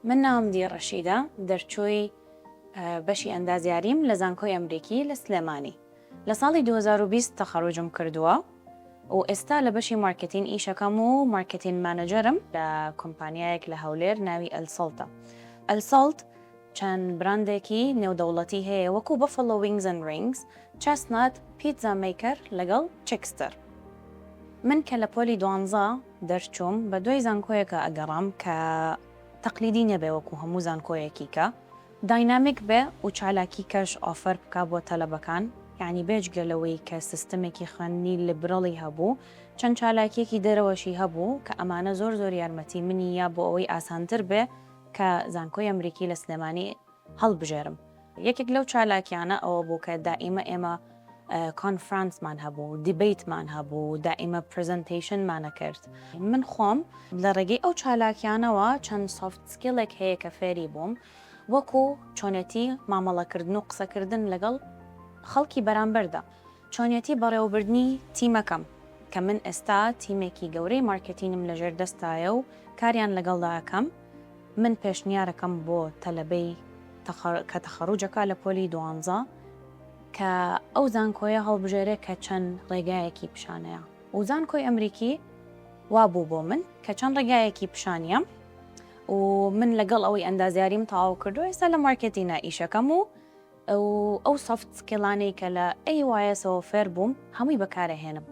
من ناوم دی ڕەشیدە، دەرچووی بەشی ئەندازیاریم لە زانکۆی ئەمریکی لە سلێمانی. لە ساڵی 2020 تەخەروجم کردووە و ئێستا لە بەشی مارکێتین ئیشەکەم و marketing manager م لە کۆمپانیایەک لە هەولێر ناوی ئەلسەڵتە. ئەلسەڵت چەند براندێکی نێودەوڵەتی هەیە وەکو Buffalo Wings and Rings، Chestnut، Pizza Maker لەگەڵ Chickster. من کە لە پۆلی دوانزە دەرچووم بە دوای زانکۆیەکا ئەگەڕام کە تەقلیدی نەبێ وەکو هەموو زانکۆیەکی کە dynamic بێ و چالاکی کەش offer بکا بۆ تەلەبەکان یانی بێجگە لەوەی کە سیستمێکی خوێندنی liberal ی هەبوو چەند چالاکیەکی دەرەوەشی هەبوو کە ئەمانە زۆر زۆر یارمەتی منی یا بۆ ئەوەی ئاسانتر بێ کە زانکۆی ئەمریکی لە سلێمانی هەڵبژێرم. یەکێک لەو چالاکیانە ئەوە بوو کە دائیمە ئێمە کۆنفرانسمان هەبوو، debate مان هەبوو، دائیمە presentation مان ئەکرد. من خۆم لە ڕێگەی ئەو چالاکیانەوە چەند soft skill ێک هەیە کە فێری بووم، وەکو چۆنێتی مامەڵەکردن و قسەکردن لەگەڵ خەڵکی بەرامبەردا، چۆنیەتی بەڕێوەبردنی تیمەکەم، کە من ئێستا تیمێکی گەورەی مارکێتینم لەژێر دەستایە و کاریان لەگەڵدا ئەکەم، من پێشنیارەکەم بۆ تەلەبەی کە تەخەروجەکا لە پۆلی دوانزە کە ئەو زانکۆیە هەڵبژێرێ کە چەند ڕێگایەکی پیشانەیە و زانکۆی ئەمریکی وابوو بۆ من کە چەند ڕێگایەکی پیشانیە و من لەگەڵ ئەوەی ئەندازیاریم تەواو کردو ئێستا لە مارکێتینە ئیشەکەم و ئەو soft skill انەی کە لە AYS ەوە فێر بووم هەمووی بەکارەهێنم.